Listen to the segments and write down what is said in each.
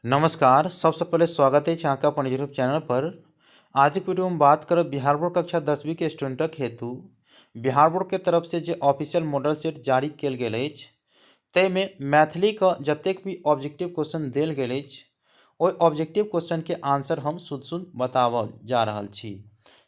नमस्कार। सबसँ पहिले स्वागत अछि अहाँके अपन यूट्यूब चैनल पर। आजुक वीडियोमे बात करब बिहार बोर्ड कक्षा 10वीं के स्टूडेंटक हेतु बिहार बोर्ड के तरफ से जे ऑफिशियल मॉडल सेट जारी कयल गेल अछि ताहिमे मैथिलीके जतेक भी ऑब्जेक्टिव क्वेश्चन देल गेल अछि ओहि ऑब्जेक्टिव क्वेश्चनके आंसर हम शुद्ध शुद्ध बताबऽ जा रहल छी।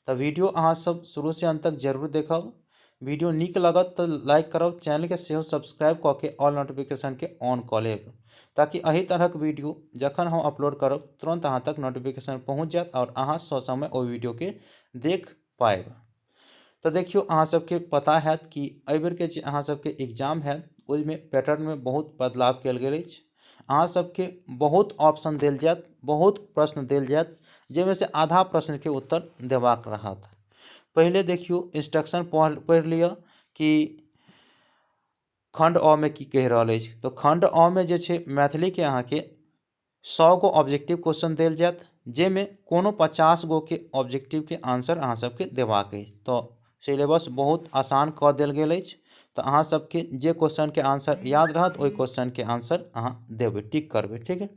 तऽ वीडियो अहाँ सब शुरूसँ अंत तक जरूर देखब। वीडियो नीक लगत तऽ लाइक करब, चैनलके सेहो सब्सक्राइब कऽ के ऑल नोटिफिकेशनके ऑन कऽ लेब ताकि एहि तरहक वीडियो जखन हम अपलोड करब तुरन्त अहाँ तक नोटिफिकेशन पहुँच जायत आओर अहाँ ससमय ओहि वीडियोके देख पायब। तऽ देखियौ अहाँ सबके पता हैत कि एहिबेरके जे अहाँ सबके एग्जाम हैत ओहिमे पैटर्नमे बहुत बदलाव कयल गेल अछि। अहाँ सबके बहुत ऑप्शन देल जायत, बहुत प्रश्न देल जायत जाहिमे से आधा प्रश्नके उत्तर देबाक रहत। पहिले देखियौ इंस्ट्रक्शन पढ़ि लिअ कि खण्ड अ मे की कहि रहल अछि। तऽ खण्ड अ मे जे छै मैथिलीके अहाँके 100 गो ऑब्जेक्टिव क्वेश्चन देल जायत जाहिमे कोनो 50 गो के ऑब्जेक्टिवके आंसर अहाँ सबके देबाक अछि। तऽ सिलेबस बहुत आसान कऽ देल गेल अछि। तऽ अहाँ सबके जे क्वेश्चनके आंसर याद रहत ओहि क्वेश्चनके आंसर अहाँ देबै, टिक करबै, ठीक है।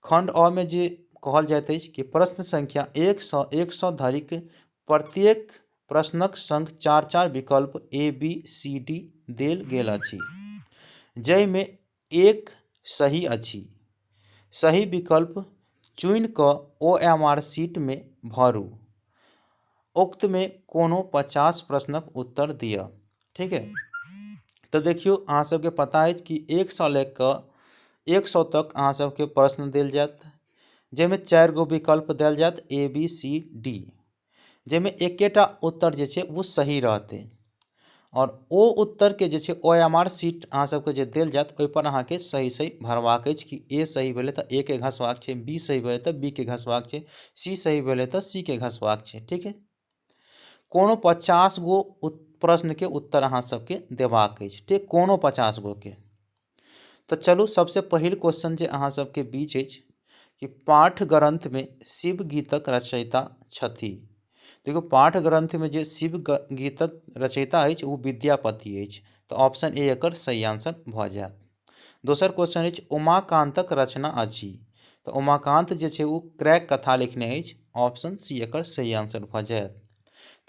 खण्ड अ मे जे कहल जाइत अछि कि प्रश्न संख्या 1 सँ 100 धरिक प्रत्येक प्रश्नक संग 4-4 विकल्प ए बी सी डी देल गेल अछि जाहिमे एक सही अछि। सही विकल्प चुनि कऽ ओ एम आर शीटमे भरू। उक्तमे कोनो 50 प्रश्नक उत्तर दिअ, ठीक है। तऽ देखियौ अहाँ सबके पता अछि कि 1 सँ लए कऽ 100 तक अहाँ सबके प्रश्न देल जायत जाहिमे 4 गो विकल्प देल जायत ए बी सी डी, जाहिमे एकेटा उत्तर जे छै ओ सही रहतै और ओ उत्तरके जे छै ओ एम आर शीट अहाँ सबके जे देल जायत ओहिपर अहाँके सही सही भरबाक अछि कि ए सही भेलै तऽ ए के घसबाक छै, बी सही भेलै तऽ बी के घसबाक छै, सी सही भेलै तऽ सी के घसबाक छै, ठीक है। कोनो 50 गो प्रश्नके उत्तर अहाँ सबके देबाक अछि, ठीक, कोनो 50 गो के। तऽ चलू सबसे पहिल क्वेश्चन जे अहाँ सबके बीच अछि कि पाठ ग्रंथ में शिव गीतक रचयिता छथि। देखियौ पाठ ग्रंथ में जे शिव गीतक रचयिता अछि ओ विद्यापति अछि। तऽ ऑप्शन ए एकर सही आंसर भऽ जायत। दोसर क्वेश्चन अछि उमाकांतक रचना अछि। तऽ उमाकांत जे छै ओ क्रैक कथा लिखने अछि। ऑप्शन सी एकर सही आंसर भऽ जायत।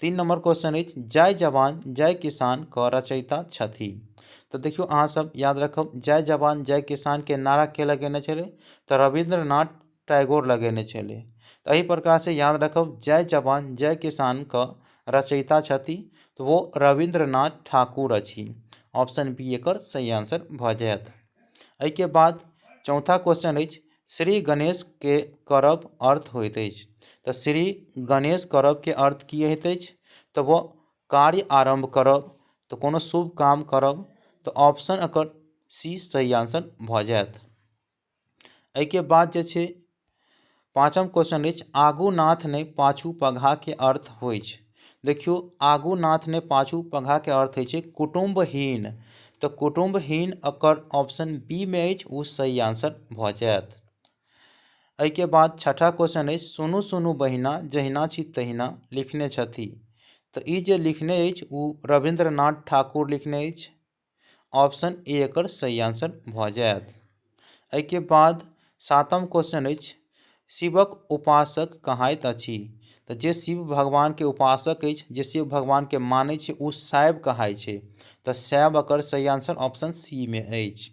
3 नंबर क्वेश्चन अछि जय जवान जय किसान क रचयिता छथि। तऽ देखियौ अहाँ सब याद रखब जय जवान जय किसान के नारा के लगेने छलै तऽ रविन्द्रनाथ टैगोर लगेने छलै। तऽ एहि प्रकार से याद रखब जय जवान जय किसान क रचयिता छथि तऽ वो रविन्द्रनाथ ठाकुर अछि। ऑप्शन बी एकर सही आंसर भऽ जायत। एहिके बाद चौथा क्वेश्चन अछि श्री गणेश के करब अर्थ होइत अछि। तऽ श्री गणेश करब के अर्थ की होइत अछि तऽ वो कार्य आरंभ करब, तऽ कोनो शुभ काम करब। तऽ ऑप्शन एकर सी सही आंसर भऽ जायत। एहिके बाद जे छै पाँचम क्वेश्चन अछि आगू नाथ नहि पाछू पघा के अर्थ होइछ। देखियौ आगू नाथ नहि पाछू पघा के अर्थ होइ छै कुटुम्बहीन। तऽ कुटुम्बहीन एकर ऑप्शन बी मे अछि ओ सही आंसर भऽ जायत। एहिके बाद छठा क्वेश्चन अछि सुनू सुनू बहिना जहिना छी तहिना लिखने छथि। तऽ ई जे लिखने अछि ओ रविन्द्रनाथ ठाकुर लिखने अछि। ऑप्शन ए एकर सही आंसर भऽ जायत। एहिके बाद सातम क्वेश्चन अछि शिवक उपासक कहाइत अछि। तऽ जे शिव भगवान के उपासक अछि, जे शिव भगवान के मानै छै ओ शैव कहाइ छै। तऽ शैव एकर सही आंसर ऑप्शन सी मे अछि।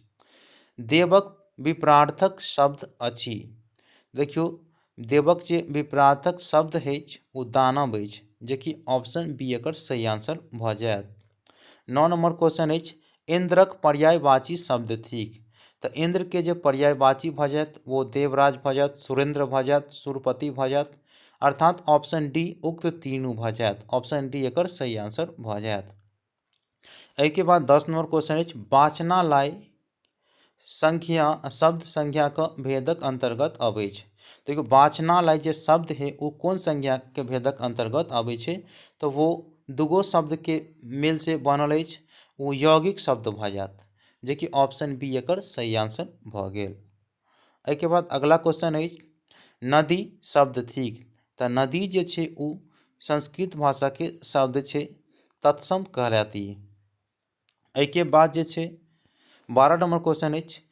देवक विपरार्थक शब्द अछि। देखियौ देवक जे विपरार्थक शब्द अछि ओ दानव अछि, जेकि ऑप्शन बी एकर सही आंसर भऽ जायत। 9 नंबर क्वेश्चन अछि इंद्रक पर्यायवाची शब्द थिक। तऽ इंद्र के जे पर्यायवाची भऽ जायत वो देवराज भऽ जायत, सुरेंद्र भऽ जायत, सुरपति भऽ जायत, अर्थात ऑप्शन डी उक्त तीनू भऽ जायत। ऑप्शन डी एकर सही आंसर भऽ जायत। एहिके बाद 10 नंबर क्वेश्चन अछि वाचनालय संख्या शब्द संज्ञा के भेदक अंतर्गत अबै छै। देखियौ वाचनालय जे शब्द है ओ कोन संज्ञा के भेदक अंतर्गत अबै छै तऽ वो दूगो शब्द के मेल से बनल अछि, ओ यौगिक शब्द भऽ जायत, जेकि ऑप्शन बी एकर सही आंसर भऽ गेल। एहिके बाद अगला क्वेश्चन अछि नदी शब्द थिक। तऽ नदी जे छै ओ संस्कृत भाषा के शब्द छै, तत्सम कहलाती। एहिके बाद जे छै 12 नंबर क्वेश्चन अछि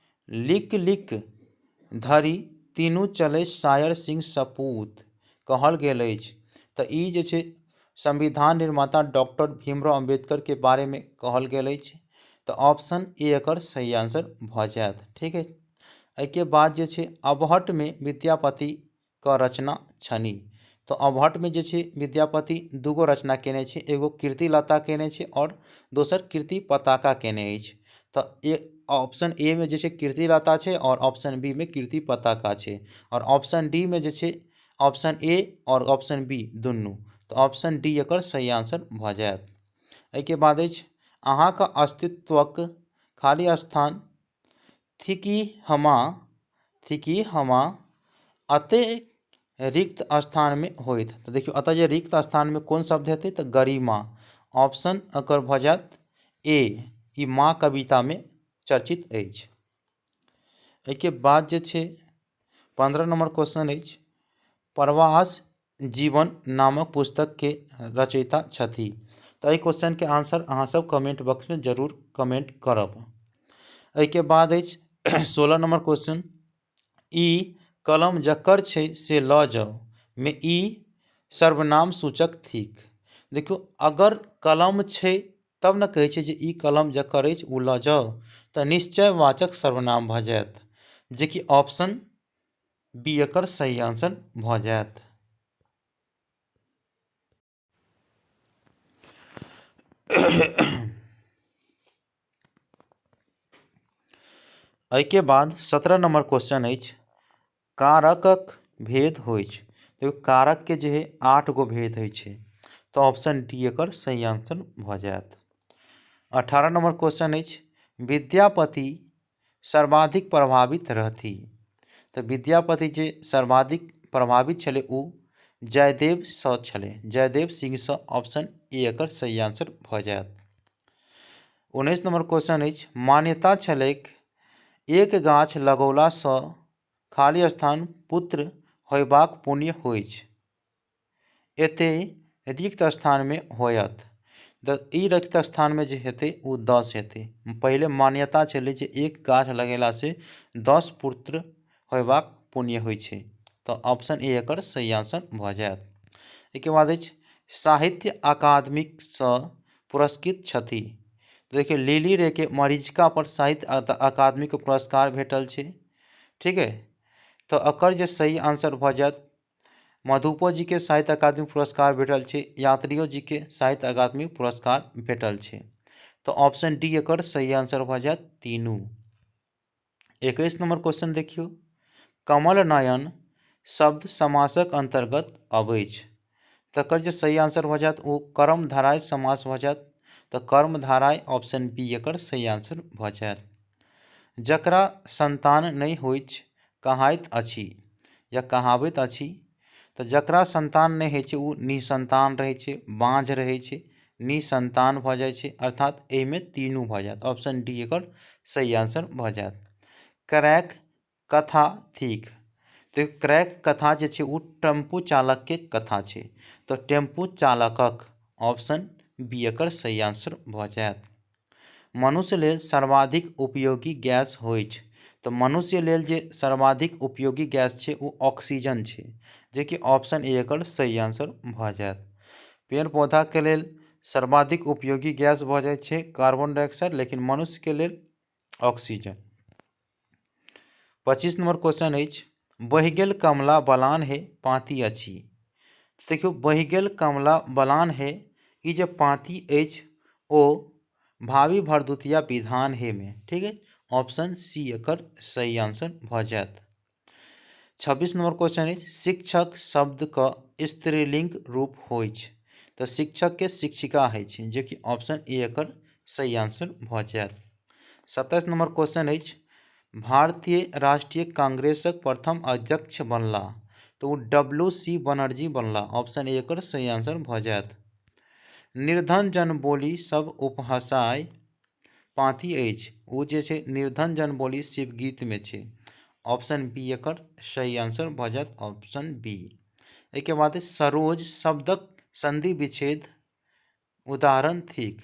लिक लिक धरि तीनू चलै सायर सिंह सपूत कहल गेल अछि। तऽ ई जे छै संविधान निर्माता डॉक्टर भीमराव अम्बेडकर के बारे में कहल गेल अछि। तऽ ऑप्शन ए एकर सही आंसर भऽ जायत। ठीक है, एहिके बाद जे छै अवहट्ठ में विद्यापति के रचना छनि। तऽ अवहट्ठ में जे छै विद्यापति दूगो रचना केने छै, एगो कीर्तिलता केने छै और दोसर कीर्ति पताका केने अछि। तऽ ए ऑप्शन ए में जे छै कीर्तिलता छै और ऑप्शन बी में कीर्ति पताका छै और ऑप्शन डी में जे छै ऑप्शन ए और ऑप्शन बी दुनू। तऽ ऑप्शन डी एकर सही आंसर भऽ जायत। एहिके बाद अछि अहाँके अस्तित्वक खाली स्थान थिकी हमा अतेक रिक्त स्थान में होइत। तऽ देखियौ एतऽ जे रिक्त स्थान में कोन शब्द हेतै तऽ गरिमा। ऑप्शन एकर भऽ जायत ए, ई माँ कविता में चर्चित अछि। एहिके बाद जे छै 15 नंबर क्वेश्चन अछि प्रवास जीवन नामक पुस्तक के रचयिता छथि। तऽ एहि क्वेश्चन के आंसर अहाँ सब कमेंट बॉक्स में जरूर कमेंट करब। एहिके बाद अछि 16 नंबर क्वेश्चन, ई कलम जकर छै से लऽ जाउ में ई सर्वनाम सूचक थिक। देखियौ अगर कलम छै तब ने कहै छै जे ई कलम जकर अछि ओ लऽ जाउ, तऽ निश्चयवाचक सर्वनाम भऽ जायत, जेकि ऑप्शन बी एकर सही आंसर भऽ जायत। एहिके बाद 17 नंबर क्वेश्चन अछि कारकक भेद होइछ। देखियौ कारक के जे है 8 गो भेद होइ छै, तऽ ऑप्शन डी एकर सही आंसर भऽ जायत। 18 नंबर क्वेश्चन अछि विद्यापति सर्वाधिक प्रभावित रहथि। तऽ विद्यापति जे सर्वाधिक प्रभावित छलै ओ जयदेवसँ छलै, जयदेव सिंहसँ। ऑप्शन ए एकर सही आंसर भऽ जायत। 19 नंबर क्वेश्चन अछि मान्यता छलैक एक गाछ लगौलासँ खाली स्थान पुत्र होयबाक पुण्य होइछ, एते रिक्त स्थान में होयत। ई रिक्त स्थान में जे हेतै ओ 10 हेतै। पहिले मान्यता छलै जे एक गाछ लगेला से 10 पुत्र होयबाक पुण्य होइ छै, तऽ ऑप्शन ए एकर सही आंसर भऽ जायत। एहिके बाद अछि साहित्य अकादमीसँ पुरस्कृत छथि। देखियौ लिली रे के मरीचिका पर साहित्य अकादमी के पुरस्कार भेटल छै। ठीक है, तऽ एकर जे सही आंसर भऽ जायत मधुपो जी के साहित्य अकादमी पुरस्कार भेटल छै, यात्रियो जी के साहित्य अकादमी पुरस्कार भेटल छै, तऽ ऑप्शन डी एकर सही आंसर भऽ जायत तीनू। 21 नंबर क्वेश्चन देखियौ कमल नयन शब्द समासक अंतर्गत अबैछ। तकर जे सही आंसर भऽ जायत ओ कर्मधारय समास भऽ जायत, तऽ कर्मधारय ऑप्शन बी एकर सही आंसर भऽ जायत। जकरा संतान नहि होइछ कहाइत अछि या कहाबैत अछि। तऽ जकरा संतान नहि होइ छै ओ निसंतान रहै छै, बाँझ रहै छै, निसंतान भऽ जाइ छै, अर्थात एहिमे तीनू भऽ जायत। ऑप्शन डी एकर सही आंसर भऽ जायत। क्रैक कथा थिक। तऽ क्रैक कथा जे छै ओ टेम्पू चालक के कथा छै, तऽ टेम्पू चालकक ऑप्शन बी एकर सही आंसर भऽ जायत। मनुष्य लेल सर्वाधिक उपयोगी गैस होइछ। तऽ मनुष्य लेल जे सर्वाधिक उपयोगी गैस छै ओ ऑक्सीजन छै, जेकि ऑप्शन ए एकर सही आंसर भऽ जायत। पेड़ पौधा के लेल सर्वाधिक उपयोगी गैस भऽ जाइ छै कार्बन डाइऑक्साइड, लेकिन मनुष्य के लेल ऑक्सीजन। 25 नंबर क्वेश्चन अछि बहि गेल कमला बलान हे पाँति अछि। देखियौ बहि गेल कमला बलान हे ई जे पाँति अछि ओ भावी भरदुतिया विधान हे में, ठीक है, ऑप्शन सी एकर सही आंसर भऽ जायत। 26 नंबर क्वेश्चन अछि शिक्षक शब्द के स्त्रीलिंग रूप होइछ। तऽ शिक्षक के शिक्षिका होइ छै, जेकि ऑप्शन ए एकर सही आंसर भऽ जायत। 27 नंबर क्वेश्चन अछि भारतीय राष्ट्रीय कांग्रेसक प्रथम अध्यक्ष बनला। तऽ ओ डब्ल्यू सी बनर्जी बनला, ऑप्शन ए एकर सही आंसर भऽ जायत। निर्धन जन बोली सब उपहसाय पाँति अछि, ओ जे छै निर्धन जन बोली शिवगीत में छै, ऑप्शन बी एकर सही आंसर भऽ जायत, ऑप्शन बी। एहिके बाद सरोज शब्दक संधि विच्छेद उदाहरण थिक।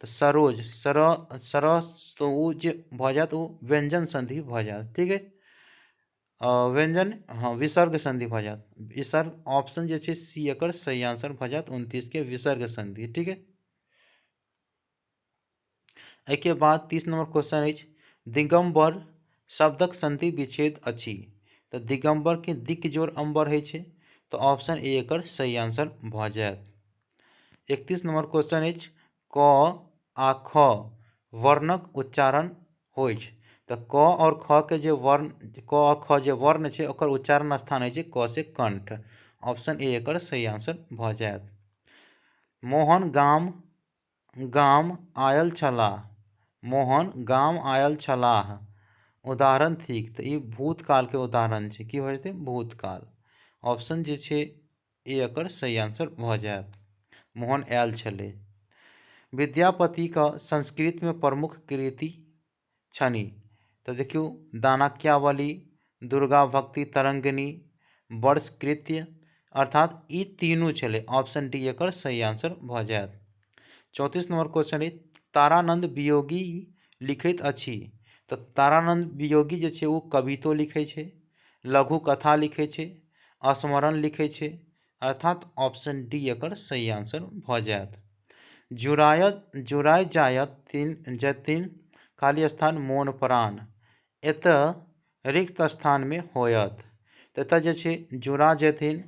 तऽ सरोज सर सरस तो ओ जे भऽ जायत ओ व्यंजन संधि भऽ जायत। ठीक है, व्यंजन हाँ विसर्ग संधि भऽ जायत। विसर्ग ऑप्शन जे छै सी एकर सही आंसर भऽ जायत 29 के विसर्ग संधि। ठीक है, एहिके बाद 30 नंबर क्वेश्चन अछि, दिगंबर शब्दक संधि विच्छेद अछि। तऽ दिगंबर के दिक जोड़ अंबर होइ छै, तऽ ऑप्शन ए एकर सही आंसर भऽ जायत। 31 नंबर क्वेश्चन अछि, क आ ख वर्णक उच्चारण होइछ। तऽ क और ख के जे वर्ण, क आ ख जे वर्ण छै ओकर उच्चारण स्थान होइ छै क से कंठ। ऑप्शन ए एकर सही आंसर भऽ जायत। मोहन गाम गाम आयल छलाह, मोहन गाम आयल छलाह उदाहरण थिक। तऽ ई भूतकाल के उदाहरण छै। की भऽ जेतै? भूतकाल। ऑप्शन जे छै ए एकर सही आंसर भऽ जायत। मोहन आयल छलै। विद्यापति का संस्कृत में प्रमुख कृति छनि। तऽ देखियौ दानाक्यावली, दुर्गा भक्ति तरंगिणी, वर्षकृत्य, अर्थात ई तीनू छलै। ऑप्शन डी एकर सही आंसर भऽ जायत। 34 नंबर क्वेश्चन अछि, तारानंद वियोगी लिखैत अछि। तऽ तारानंद वियोगी जे छै ओ कवितो लिखै छै, लघु कथा लिखै छै, स्मरण लिखै छै, अर्थात ऑप्शन डी एकर सही आंसर भऽ जायत। जुड़ायत जुड़ाय जायत तीन जतिन खाली स्थान मोन प्राण एतऽ रिक्त स्थानमे होयत। तऽ एतऽ जे छै जुड़ा जेथिन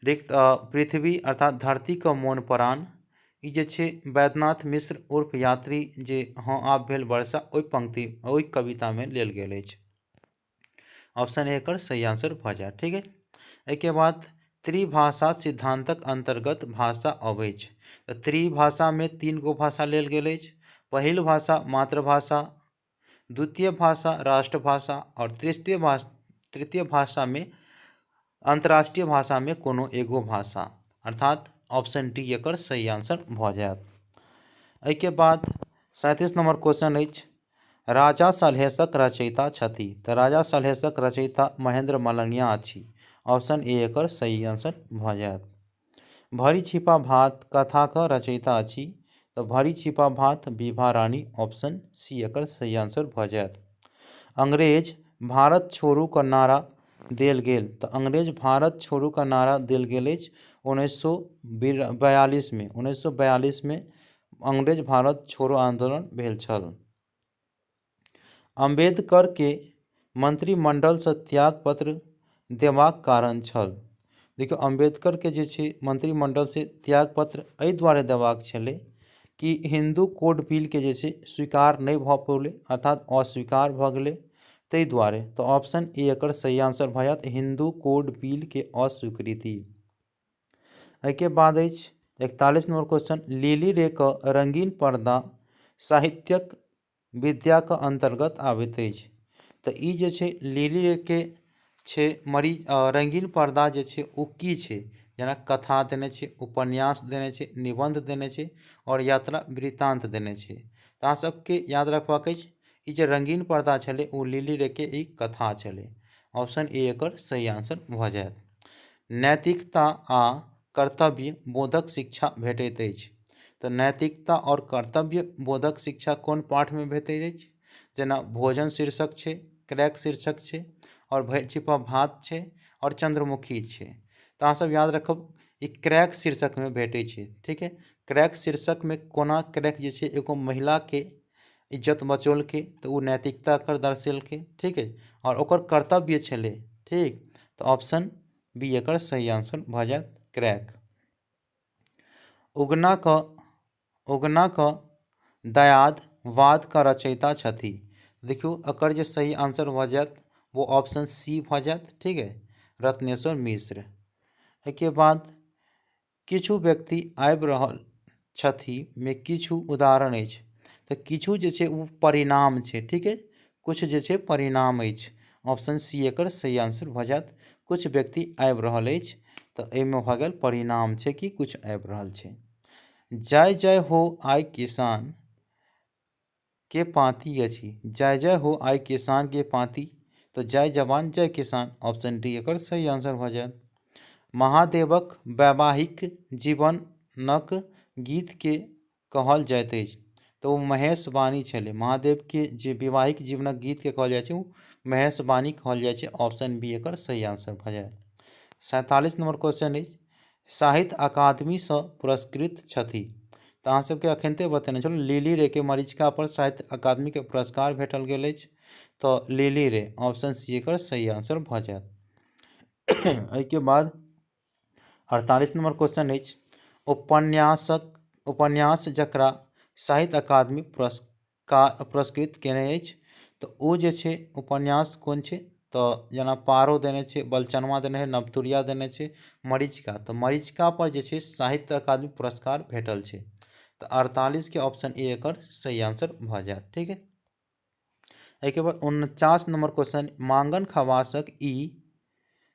रिक्त पृथ्वी अर्थात धरतीके मोन प्राण, ई जे छै वैद्यनाथ मिश्र उर्फ यात्री जे हँ आब भेल वर्षा ओहि पंक्ति ओहि कवितामे लेल गेल अछि। ऑप्शन ए एकर सही आंसर भऽ जायत। ठीक है, एहिके बाद त्रिभाषा सिद्धांतक अंतर्गत भाषा अबैछ। तऽ त्रिभाषामे 3 गो भाषा लेल गेल अछि। पहिल भाषा मातृभाषा, द्वितीय भाषा राष्ट्रभाषा और तृतीय भाषामे अंतर्राष्ट्रीय भाषामे कोनो एगो भाषा, अर्थात ऑप्शन डी एकर सही आंसर भऽ जायत। एहिके बाद 37 नंबर क्वेश्चन अछि, राजा सलहेशक रचयिता छथि। तऽ राजा सलहेशक रचयिता महेंद्र मलंगिया अछि। ऑप्शन ए एकर सही आंसर भऽ जायत। भरि छिपा भात कथाक रचयिता अछि। तऽ भरि छिपा भात विभा रानी, ऑप्शन सी एकर सही आंसर भऽ जायत। अंग्रेज भारत छोड़ू के नारा देल गेल। तऽ अंग्रेज भारत छोड़ू के नारा देल गेल अछि 1942 में। 1942 में अंग्रेज भारत छोड़ो आंदोलन भेल छल। अम्बेडकर के मंत्रिमंडल से त्याग पत्र देबाक कारण छल। देखियौ अम्बेडकर के जे छै मंत्रिमंडल से त्याग पत्र एहि दुआरे देबाक छलै कि हिंदू कोड बिल के जे छै स्वीकार नहि भऽ पौलै, अर्थात अस्वीकार भऽ गेलै, ताहि दुआरे। तऽ ऑप्शन ए एकर सही आंसर भऽ जायत, हिंदू कोड बिल के अस्वीकृति। एहिके बाद अछि 41 नंबर क्वेश्चन, लिली रे के रंगीन पर्दा साहित्यक विद्याक अंतर्गत आबैत अछि। तऽ ई जे छै लिली रे के छै रंगीन पर्दा जे छै ओ की छै? जेना कथा देने छै, उपन्यास देने छै, निबंध देने छै और यात्रा वृत्तांत देने छै। तऽ अहाँ सबके याद रखबाक अछि ई जे रंगीन पर्दा छलै ओ लिली रे के ई कथा छलै। ऑप्शन ए एकर सही आंसर भऽ जायत। नैतिकता आ कर्तव्य बोधक शिक्षा भेटैत अछि। तऽ नैतिकता और कर्तव्य बोधक शिक्षा कोन पाठमे भेटैत अछि? जेना भोजन शीर्षक छै, क्रैक शीर्षक छै और भरि छिपा भात छै और चंद्रमुखी छै। तऽ अहाँ सब याद रखब ई क्रैक शीर्षकमे भेटै छै। ठीक है, क्रैक शीर्षकमे कोना क्रैक जे छै एगो महिलाके इज्जत बचौलकै तऽ ओ नैतिकता कर दर्शेलकै। ठीक है, और ओकर कर्तव्य छलै। ठीक, तऽ ऑप्शन बी एकर सही आंसर भऽ जायत, क्रैक। उगना क दयाद वाद का रचयिता छथि। देखियौ एकर जे सही आंसर भऽ जायत वो ऑप्शन सी भऽ जायत। ठीक है, रत्नेश्वर मिश्र। एहिके बाद किछु व्यक्ति आबि रहल छथि मे किछु उदाहरण अछि। तऽ किछु जे छै ओ परिणाम छै। ठीक है, किछु जे छै परिणाम अछि। ऑप्शन सी एकर सही आंसर भऽ जायत। किछु व्यक्ति आबि रहल अछि तऽ एहिमे भऽ गेल परिणाम छै कि किछु आबि रहल छै। जय जय हो आइ किसान के पाँति अछि। जय जय हो आइ किसान के पाँति, तऽ जय जवान जय किसान, ऑप्शन डी एकर सही आंसर भऽ जायत। महादेवक वैवाहिक जीवनक गीत के कहल जाइत अछि। तऽ ओ महेश वाणी छलै। महादेवके जे वैवाहिक जीवनक गीतके कहल जाइ छै ओ महेशवाणी कहल जाइ छै। ऑप्शन बी एकर सही आंसर भऽ जायत। 47 नंबर क्वेश्चन अछि, साहित्य अकादमीसँ पुरस्कृत छथि। तऽ अहाँ सबके अखनते बतेने छलहुँ लिली रे के मरीचिका पर साहित्य अकादमीके पुरस्कार भेटल गेल अछि। तऽ लिली रे ऑप्शन सी एकर सही आंसर भऽ जायत। एहिके बाद 48 नंबर क्वेश्चन अछि, उपन्यास जकरा साहित्य अकादमी पुरस्कृत केने अछि। तऽ ओ जे छै उपन्यास कोन छै? तऽ जेना पारो देने छै, बलचनमा देने छै, नवतुरिया देने छै, मरीचिका। तऽ मरीचिका पर जे छै साहित्य अकादमी पुरस्कार भेटल छै। तऽ 48 के ऑप्शन ए एकर सही आंसर भऽ जायत। ठीक है, एहिके बाद 49 नंबर क्वेश्चन, मांगन खवासक ई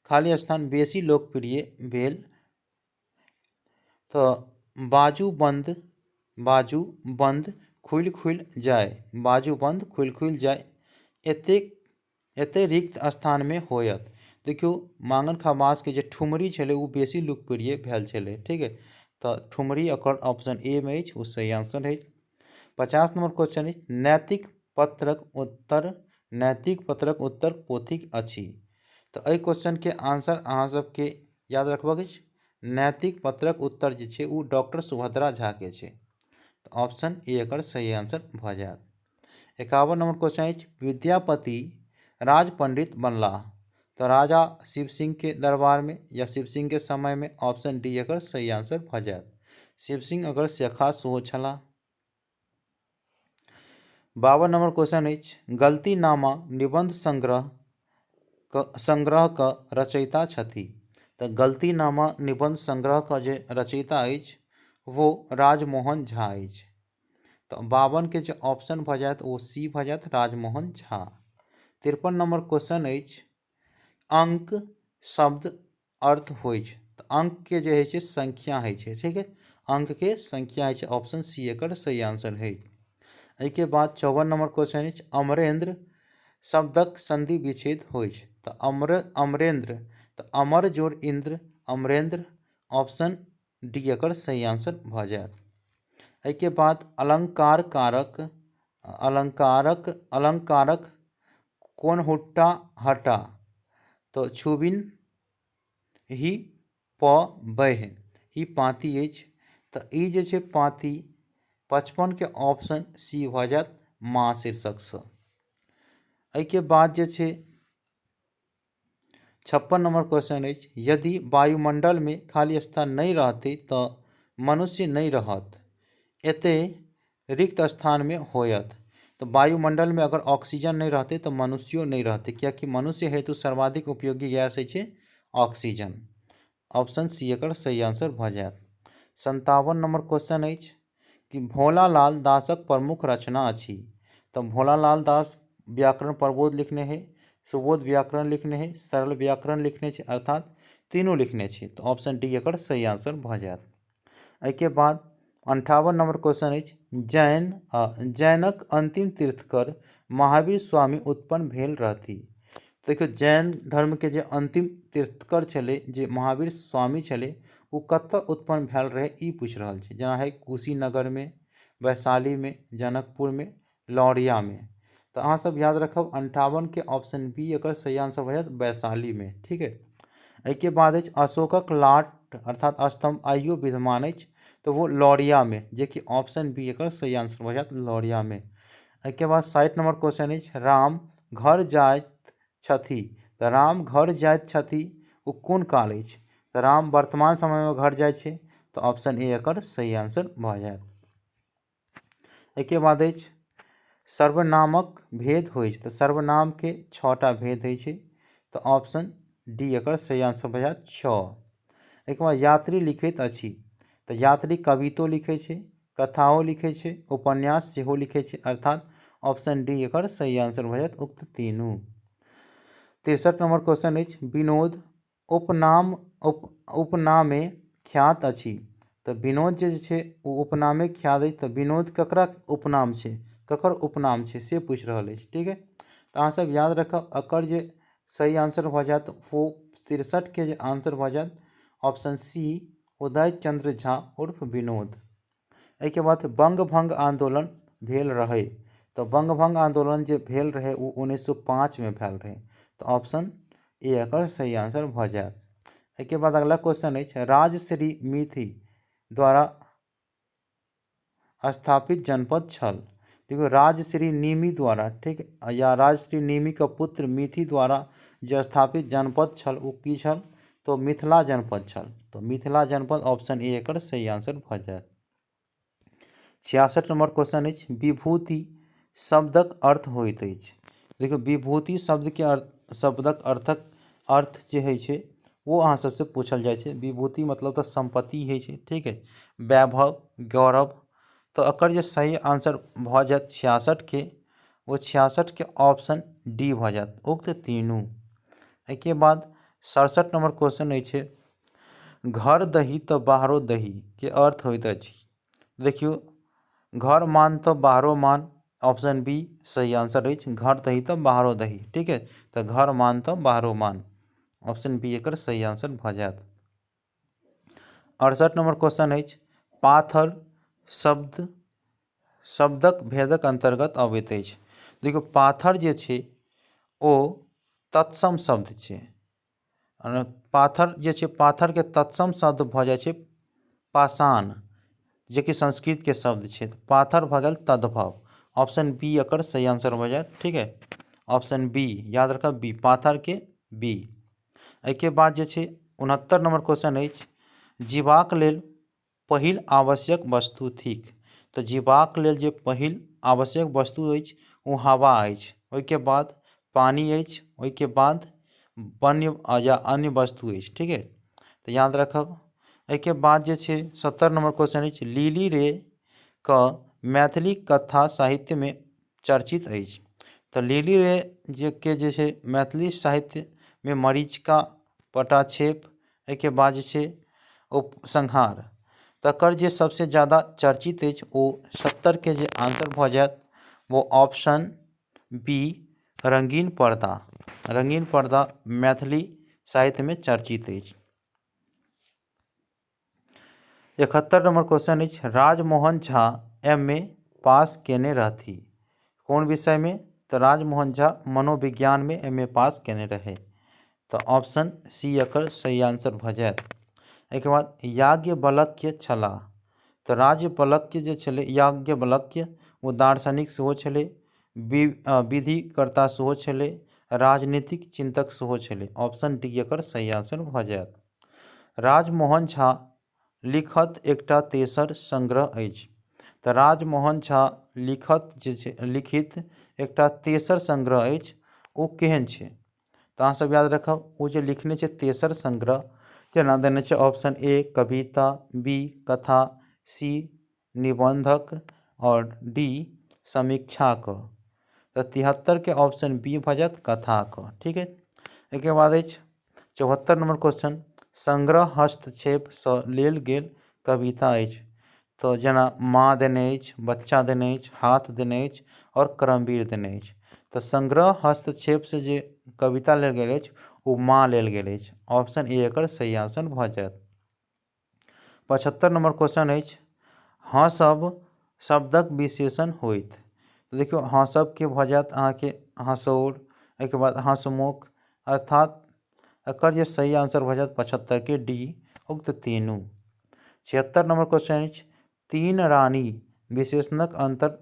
खाली स्थान बेसी लोकप्रिय भेल। तऽ बाजू बंद खुलि खुलि जाय, बाजू बंद खुलि खुलि जाय एते रिक्त स्थानमे होयत। देखियौ मांगन खवासके जे ठुमरी छलै ओ बेसी लोकप्रिय भेल छलै। ठीक है, तऽ ठुमरी एकर ऑप्शन ए मे अछि, ओ सही आंसर अछि। 50 नंबर क्वेश्चन अछि, नैतिक पत्रक उत्तर पोथी अछि। तऽ एहि क्वेश्चनके आंसर अहाँ सबके याद रखबाक अछि, नैतिक पत्रक उत्तर जे छै ओ डॉक्टर सुभद्रा झा के छै। तऽ ऑप्शन ए एकर सही आंसर भऽ जायत। 51 नंबर क्वेश्चन अछि, विद्यापति राज पंडित बनलाह। तऽ राजा शिव सिंह के दरबार में या शिव सिंह के समय में। ऑप्शन डी एकर सही आंसर भऽ जायत। शिव सिंह अगर शेखा सेहो छलाह। 52 नंबर क्वेश्चन अछि, गलतीनामा निबंध संग्रह का रचयिता छथि। तऽ गलतीनामा निबंध संग्रह का जे रचयिता अछि वो राजमोहन झा अछि। तऽ 52 के जे ऑप्शन भऽ जायत ओ सी भऽ जायत, राजमोहन झा। 53 नंबर क्वेश्चन अछि, अंक शब्द अर्थ होइछ। तऽ अंक के जे होइ छै संख्या होइ छै। ठीक है, अंक के संख्या होइ छै। ऑप्शन सी एकर सही आंसर है। एहिके बाद 54 नंबर क्वेश्चन अछि, अमरेंद्र शब्दक संधि विच्छेद होइछ। तऽ अमरेंद्र, तऽ अमर जोड़ इंद्र, अमरेंद्र। ऑप्शन डी एकर सही आंसर भऽ जायत। एहिके बाद अलंकारक कोन हुट्टा हटा। तऽ छुबिन ही प बह ई पाँति अछि। तऽ ई जे छै पाँति 55 के ऑप्शन सी भऽ जायत, माँ शीर्षकसँ। एहिके बाद जे छै 56 नंबर क्वेश्चन अछि, यदि वायुमंडल में खाली स्थान नहि रहतै तऽ मनुष्य नहि रहत, एते रिक्त स्थान में होयत। तऽ वायुमंडल में अगर ऑक्सीजन नहि रहतै तऽ मनुष्यो नहि रहतै, कियाकि मनुष्य हेतु सर्वाधिक उपयोगी गैस अछि ऑक्सीजन। ऑप्शन सी एकर सही आंसर भऽ जायत। 57 नंबर क्वेश्चन अछि कि भोलालाल दासक प्रमुख रचना अछि। तऽ भोलालाल दास व्याकरण प्रबोध लिखने है, सुबोध व्याकरण लिखने है, सरल व्याकरण लिखने छै, अर्थात तीनू लिखने छै। तऽ ऑप्शन डी एकर सही आंसर भऽ जायत। एहिके बाद 58 नंबर क्वेश्चन अछि, जैनक अंतिम तीर्थकर महावीर स्वामी उत्पन्न भेल रहथि। देखियौ जैन धर्म के जे अंतिम तीर्थकर छलै, जे महावीर स्वामी छलै, ओ कतऽ उत्पन्न भेल रहै ई पूछि रहल छै। जेना है कुशीनगर में, वैशाली में, जनकपुर में, लौरिया में। तऽ अहाँ सब याद रखब 58 के ऑप्शन बी एकर सही आंसर भऽ जायत, वैशाली में। ठीक है, एहिके बाद अछि अशोकक लाट अर्थात स्तंभ आइयो विद्यमान अछि, तऽ वो लौरिया में, जेकि ऑप्शन बी एकर सही आंसर भऽ जायत, लौरिया में। एहिके बाद 60 नंबर क्वेश्चन अछि, राम घर जाइत छथि। तऽ राम घर जाइत छथि ओ कोन काल अछि? तऽ राम वर्तमान समय में घर जाइ छै। तऽ ऑप्शन ए एकर सही आंसर भऽ जायत। एहिके बाद अछि सर्वनामक भेद होइछ। तऽ सर्वनाम के 6टा भेद होइ छै। तऽ ऑप्शन डी एकर सही आंसर भऽ जायत, 6। एहिके बाद यात्री लिखैत अछि। तऽ यात्री कवितो लिखै छै, कथाओ लिखै छै, उपन्यास सेहो लिखै छै, अर्थात ऑप्शन डी एकर सही आंसर भऽ जायत, उक्त तीनू। 63 नंबर क्वेश्चन अछि, विनोद उपनामे ख्यात अछि। तऽ विनोद जे छै ओ उपनामे ख्यात अछि। तऽ विनोद ककरा उपनाम छै, ककर उपनाम छै से पूछि रहल अछि। ठीक है, तऽ अहाँ सब याद रखब एकर जे सही आंसर भऽ जायत वो 63 के जे आंसर भऽ जायत ऑप्शन सी उदय चंद्र झा उर्फ विनोद। एहिके बाद बंग भंग आंदोलन भेल रहै। तऽ बंगभंग आंदोलन जे भेल रहै ओ 1905 मे भेल रहै। तऽ ऑप्शन ए एकर सही आंसर भऽ जायत। एहिके बाद अगला क्वेश्चन अछि, राजश्री मिथि द्वारा स्थापित जनपद छल। देखियौ राजश्री निमि द्वारा, ठीक, या राजश्री निमि के पुत्र मिथि द्वारा जे स्थापित जनपद छल ओ की छल? तो मिथिला जनपद छल। तो मिथिला जनपद ऑप्शन ए एकर सही आंसर भऽ जायत। 66 नंबर क्वेश्चन अछि, विभूति शब्दक अर्थ होइत अछि। देखियौ विभूति शब्दके अर्थ, शब्दक अर्थक अर्थ जे होइ छै ओ अहाँ सबसँ पूछल जाइ छै। विभूति मतलब तऽ सम्पत्ति होइ छै, ठीक है, वैभव, गौरव। तऽ एकर जे सही आंसर भऽ जायत 66 के, ओ 66 के ऑप्शन डी भऽ जायत, उक्त तीनू। एहिके बाद 67 नंबर क्वेश्चन अछि, घर दही तऽ बाहरो दही के अर्थ होइत अछि। देखियौ घर मान तऽ बाहरो मान, ऑप्शन बी सही आंसर अछि, घर दही तऽ बाहरो दही, ठीक है। तऽ घर मान तऽ बाहरो मान, ऑप्शन बी एकर सही आंसर भऽ जायत। 68 नंबर क्वेश्चन अछि, पाथर शब्द शब्दक भेदक अंतर्गत अबैत अछि। देखियौ पाथर जे छै ओ तत्सम शब्द छै। पाथर जे छै, पाथर के तत्सम शब्द भऽ जाइ छै पाषाण, जेकि संस्कृत के शब्द छै। पाथर भऽ गेल तद्भव, ऑप्शन बी एकर सही आंसर भऽ जायत, ठीक है, ऑप्शन बी याद रखब, बी पाथर के बी। एहिके बाद जे छै 69 नंबर क्वेश्चन अछि, जीबाक लेल पहिल आवश्यक वस्तु थिक। तऽ जीबाक लेल जे पहिल आवश्यक वस्तु अछि ओ हवा अछि, ओहिके बाद पानि अछि, ओहिके बाद वन्य या अन्य वस्तु अछि, ठीक है, तऽ याद रखब। एहिके बाद जे छै 70 नंबर क्वेश्चन अछि, लिली रे के मैथिली कथा साहित्य में चर्चित अछि। तऽ लिली रे जे के जे छै मैथिली साहित्य में मरीचिका, पटाक्षेप, एहिके बाद जे छै उपसंहार, तकर जे सबसे ज़्यादा चर्चित अछि ओ 70 के जे आंसर भऽ जायत वो ऑप्शन बी रंगीन पर्दा। रंगीन पर्दा मैथिली साहित्य में चर्चित अछि। 71 नंबर क्वेश्चन अछि, राजमोहन झा एम ए पास केने रहथि कोन विषय में? तऽ राजमोहन झा मनोविज्ञान में एम ए पास केने रहे। तऽ ऑप्शन सी एकर सही आंसर भऽ जायत। एहिके बाद याज्ञवल्क्य छलाह। तऽ याज्ञवल्क्य जे छलै, याज्ञवल्क्य ओ दार्शनिक सेहो छलै, विधिकर्ता सेहो छलै, राजनीतिक चिंतक सेहो छलै। ऑप्शन डी एकर सही आंसर भऽ जायत। राजमोहन झा लिखत एकटा तेसर संग्रह अछि। तऽ राजमोहन झा लिखत जे छै, लिखित एकटा तेसर संग्रह अछि, ओ केहन छै? तऽ अहाँ सब याद रखब ओ जे लिखने छै तेसर संग्रह, जेना देने छै ऑप्शन ए कविता, बी कथा, सी निबंधक और डी समीक्षाक। तऽ 73 के ऑप्शन बी भऽ जायत कथाक, ठीक है। एहिके बाद अछि 74 नंबर क्वेश्चन, संग्रह हस्तक्षेपसँ लेल गेल कविता अछि। तऽ जेना माँ देने अछि, बच्चा देने अछि, हाथ देने अछि और करमवीर देने अछि। तऽ संग्रह हस्तक्षेपसँ जे कविता लेल गेल अछि ओ माँ लेल गेल अछि। ऑप्शन ए एकर सही आंसर भऽ जायत। 75 नंबर क्वेश्चन अछि, हँसब शब्दक विशेषण होइत। तऽ देखियौ हँसबके भऽ जायत अहाँके हँसौर, एहिके बाद हँसमुख, अर्थात एकर जे सही आंसर भऽ जायत 75 के डी उक्त तीनू। 76 नंबर क्वेश्चन अछि, तीन रानी विशेषणक अंतर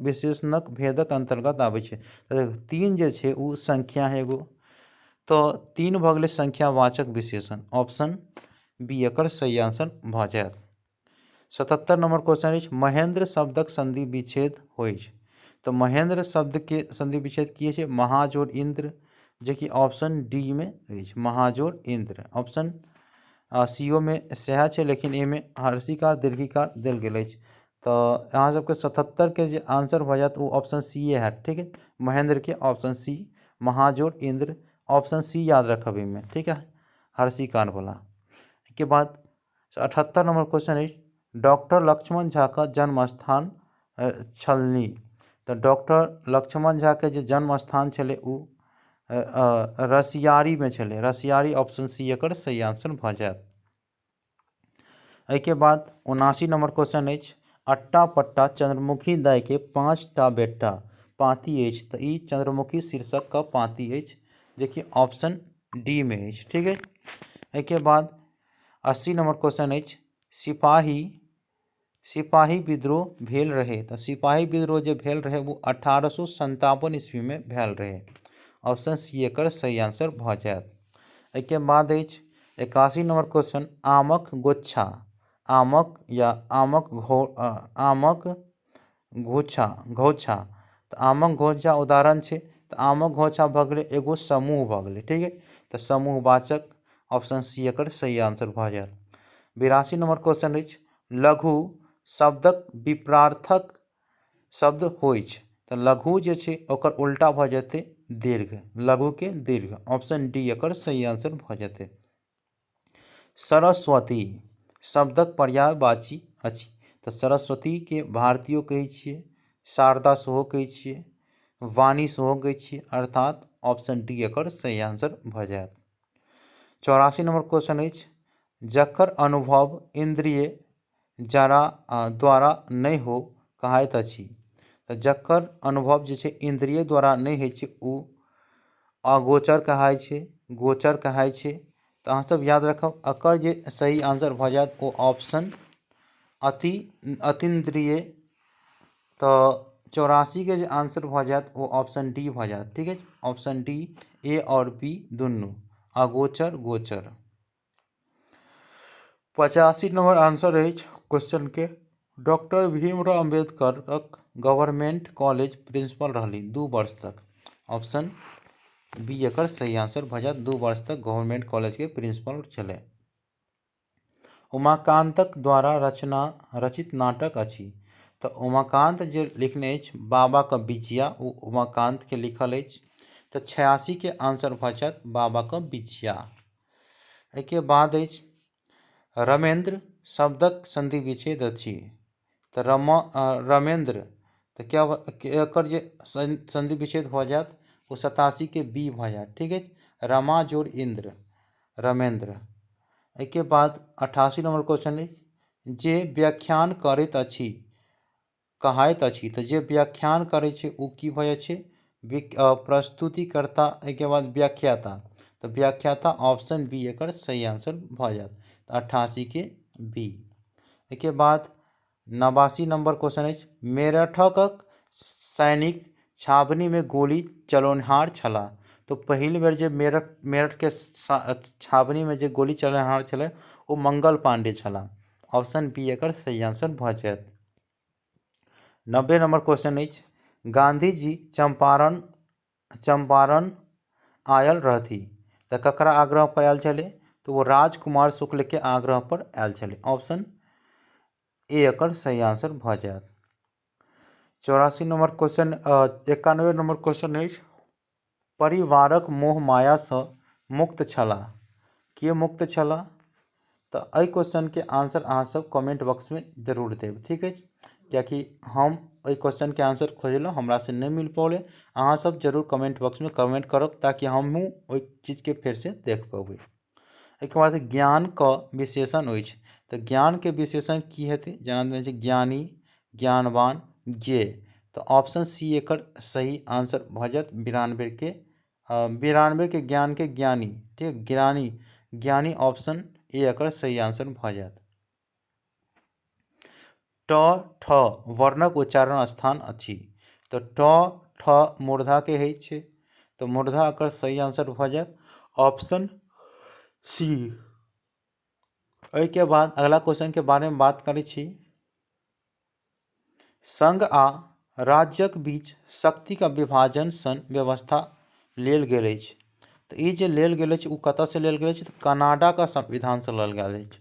विशेषणक भेदक अंतर्गत आबै छै। तऽ तीन जे छै ओ संख्या है एगो, तऽ तीन भऽ गेलै संख्यावाचक विशेषण। ऑप्शन बी एकर सही आंसर भऽ जायत। 77 नंबर क्वेश्चन अछि, महेंद्र शब्दक संधि विच्छेद होइछ। तऽ महेंद्र शब्द के संधि विच्छेद की छै? महाजोर इंद्र, जेकि ऑप्शन डी में अछि, महाजोर इंद्र। ऑप्शन सी ओ में सएह छै, लेकिन एहिमे हर्षिकार दीर्घिकार देल गेल अछि। तऽ अहाँ सबके 77 के जे आंसर भऽ जायत ओ ऑप्शन सी ए हैत, ठीक है। महेंद्र के ऑप्शन सी महाजोर इंद्र, ऑप्शन सी याद रखब एहिमे, ठीक है, हर्षिकार वाला। के बाद 78 नंबर क्वेश्चन अछि, डॉक्टर लक्ष्मण झा का जन्म स्थान छलनि। तऽ डॉक्टर लक्ष्मण झा के जे जन्म स्थान छलै ओ रसियारी में छलै, रसियारी। ऑप्शन सी एकर सही आंसर भऽ जायत। एहिके बाद 79 नंबर क्वेश्चन अछि, अट्टा पट्टा चंद्रमुखी दाई के 5 टा बेटा पाँति अछि। तऽ ई चंद्रमुखी शीर्षक का पाँति अछि जेकि ऑप्शन डी में अछि। ठीक है, एहिके बाद 80 नंबर क्वेश्चन अछि, सिपाही विद्रोह भेल रहे। तऽ सिपाही विद्रोह जे भेल रहे वो 1857 ईस्वी में भेल रहे। ऑप्शन सी एकर सही आंसर भऽ जायत। एहिके बाद अछि 81 नंबर क्वेश्चन, आमक गुच्छा, आमक या आमक आमक गुच्छा, घोछा। तऽ आमक घोछा उदाहरण छै। तऽ आमक घोछा भऽ गेलै एगो समूह भऽ गेलै। ठीक है, तऽ समूहवाचक ऑप्शन सी एकर सही आंसर भऽ जायत। 82 नंबर क्वेश्चन अछि, लघु शब्दक विपरार्थक शब्द होइछ। तऽ लघु जे छै ओकर उल्टा भऽ जेतै दीर्घ, लघु के दीर्घ। ऑप्शन डी एकर सही आंसर भऽ जेतै। सरस्वती शब्दक पर्यायवाची अछि। तऽ सरस्वती के भारतीयो कहै छियै, शारदा सेहो कहै छियै, वाणी सेहो कहै छियै, अर्थात ऑप्शन डी एकर सही आंसर भऽ जायत। 84 नंबर क्वेश्चन अछि, जकर अनुभव इंद्रिय जरा द्वारा नहि हो कहाइत अछि। तऽ जकर अनुभव जे छै इंद्रिय द्वारा नहि होइ छै ओ अगोचर कहाइ छै, गोचर कहाइ छै। तऽ अहाँ सब याद रखब एकर जे सही आंसर भऽ जायत ओ ऑप्शन अतीन्द्रिय। तऽ 84 के जे आंसर भऽ जायत ओ ऑप्शन डी भऽ जायत। ठीक है, ऑप्शन डी ए और बी दुनू, अगोचर गोचर। 85 नंबर आंसर अछि क्वेश्चन के, डॉक्टर भीमराव अम्बेडकरक गवर्नमेंट कॉलेज प्रिंसिपल रहली 2 वर्ष तक। ऑप्शन बी एकर सही आंसर भऽ जायत, 2 वर्ष तक गवर्नमेंट कॉलेज के प्रिंसिपल छलै। उमाकांतक द्वारा रचित नाटक अछि। तऽ उमाकांत जे लिखने अछि बाबा का बिछिया, ओ उमाकांत के लिखल अछि। तऽ 86 के आंसर भऽ जायत बाबा का बिछिया। एहिके बाद अछि रमेंद्र शब्दक संधि विच्छेद अछि। तऽ रमेंद्र तऽ क्या एकर जे संधि विच्छेद भऽ जायत ओ 87 के बी भऽ जायत। ठीक अछि, रमा जोड़ इंद्र, रमेंद्र। एहिके बाद 88 नंबर क्वेश्चन अछि, जे व्याख्यान करैत अछि कहाइत अछि। तऽ जे व्याख्यान करै छै ओ की भऽ जाइ छै, प्रस्तुतिकर्ता। एहिके बाद व्याख्याता, तऽ व्याख्याता ऑप्शन बी एकर सही आंसर भऽ जायत, 88 के बी। एहिके बाद 89 नंबर क्वेश्चन अछि, मेरठक सैनिक छावनी में गोली चलौनिहार छलाह। तो पहिल बेर जे मेरठ के छावनी में जे गोली चलौनिहार छलै ओ मंगल पांडे छलाह। ऑप्शन बी एकर सही आंसर भऽ जायत। 90 नंबर क्वेश्चन अछि, गांधी जी चंपारण आयल रहथि। तऽ ककरा आग्रह पर आयल छलै, तऽ ओ राजकुमार शुक्ल के आग्रह पर आयल छलै। ऑप्शन ए एकर सही आंसर भऽ जायत। 84 नंबर क्वेश्चन, 91 नंबर क्वेश्चन अछि, परिवारक मोह माया सँ मुक्त छलाह। के मुक्त छलाह? तऽ एहि क्वेश्चन के आंसर अहाँ सब कमेंट बॉक्स में जरूर देब। ठीक अछि, कियाकि हम एहि क्वेश्चन के आंसर खोजलहुँ, हमरा से नहि मिल पौलै। अहाँ सब जरूर कमेंट बॉक्स में कमेंट करब ताकि हमहूँ ओहि चीज़के फेरसँ देख पबै। एहिके बाद ज्ञान क विशेषण अछि। तऽ ज्ञान के विशेषण की हेतै, जेना छै ज्ञानी, ज्ञानवान, ज्ञेय। तऽ ऑप्शन सी एकर सही आंसर भऽ जायत, 92 के ज्ञान के ज्ञानी। ठीक, ज्ञानी, ज्ञानी ऑप्शन ए एकर सही आंसर भऽ जायत। ट ठ वर्णक उच्चारण स्थान अछि। तऽ ट ठ मूर्धा के होइ छै, तऽ मूर्धा एकर सही आंसर भऽ जायत, ऑप्शन सी। एहिके बाद अगला क्वेश्चन के बारे में बात करै छी, संघ आ राज्यक बीच शक्ति का विभाजन सन व्यवस्था लेल गेल अछि। तऽ ई जे लेल गेल अछि ओ कतऽसँ लेल गेल अछि, तऽ कनाडा का संविधानसँ लेल गेल अछि।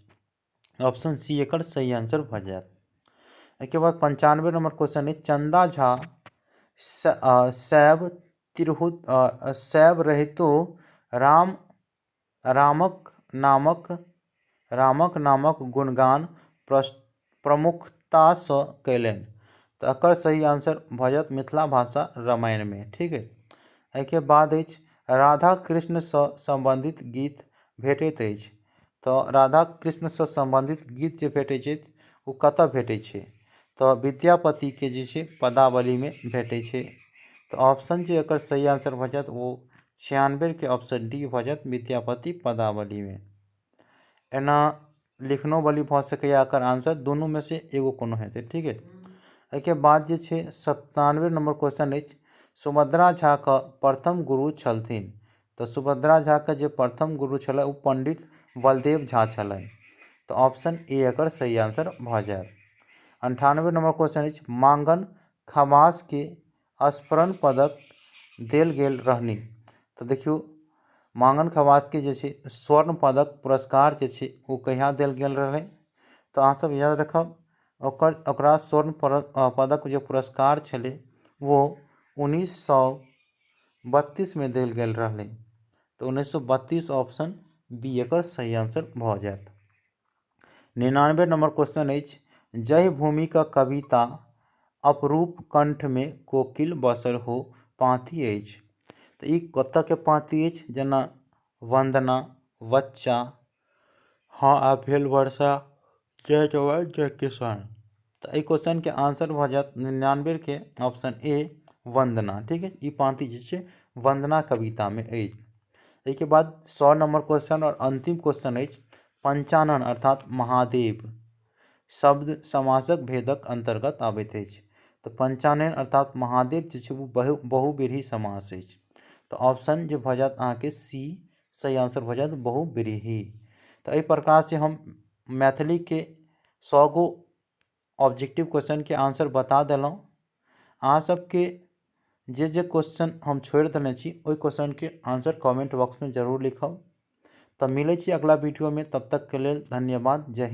ऑप्शन सी एकर सही आंसर भऽ जायत। एहिके बाद 95 नंबर क्वेश्चन अछि, चंदा झा शैव तिरहुत शैव रहितो रामक नामक गुणगान प्रमुखतासँ कयलनि। तऽ एकर सही आंसर भऽ जायत मिथिला भाषा रामायण में। ठीक है, एहिके बाद अछि राधा कृष्णसँ संबंधित गीत भेटैत अछि। तऽ राधा कृष्णसँ संबंधित गीत जे भेटैत छै ओ कतऽ भेटै छै, तऽ विद्यापतिके जे छै पदावलीमे भेटै छै। तऽ ऑप्शन जे एकर सही आंसर भऽ जायत ओ 96के ऑप्शन डी भऽ जायत, विद्यापति पदावलीमे। एना लिखनोवली भऽ सकैए एकर आंसर, दुनूमे से एगो कोनो हेतै। ठीक है, एहिके बाद जे छै 97 नंबर क्वेश्चन अछि, सुभद्रा झा के प्रथम गुरु छलथिन। तऽ सुभद्रा झा के जे प्रथम गुरु छलै ओ पंडित बलदेव झा छलनि। तऽ ऑप्शन ए एकर सही आंसर भऽ जायत। 98 नंबर क्वेश्चन अछि, मांगन खवास के स्मरण पदक देल गेल रहनि। तऽ देखियौ मांगन खवास के जे छै स्वर्ण पदक पुरस्कार जे छै ओ कहिया देल गेल रहै? तऽ अहाँ सब याद रखब ओकरा स्वर्ण पदक जे पुरस्कार छलै वो 1932 में देल गेल रहलै। तऽ 1932 ऑप्शन बी एकर सही आंसर भऽ जायत। 99 नंबर क्वेश्चन अछि, जय भूमि का कविता अपरूप कंठ में कोकिल बसल हो पाँति अछि। तऽ ई कतऽ के पाँति अछि? जेना वंदना, बच्चा, हाँ आब भेल वर्षा, जय जवान जय किसान। तऽ एहि क्वेश्चन के आंसर भऽ जायत 99 के ऑप्शन ए वंदना। ठीक है, ई पाँति जे छै वंदना कविता में अछि। एहिके बाद 100 नंबर क्वेश्चन और अंतिम क्वेश्चन अछि, पंचानन अर्थात महादेव शब्द समासक भेदक अंतर्गत आबैत अछि। तऽ पंचानन अर्थात महादेव जे छै ओ बहुव्रीहि समास अछि। तऽ ऑप्शन जे भऽ जायत अहाँके सी सही आंसर भऽ जायत बहुव्रीहि। तऽ एहि प्रकार से हम मैथिली के 100 गो ऑब्जेक्टिव क्वेश्चन के आंसर बता देलहुँ। अहाँ सबके जे जे क्वेश्चन हम छोड़ि देने छी ओहि क्वेश्चन के आंसर कमेंट बॉक्स में जरूर लिखब। तऽ मिलै छी अगला वीडियो में, तब तक के लेल धन्यवाद, जय हिंद।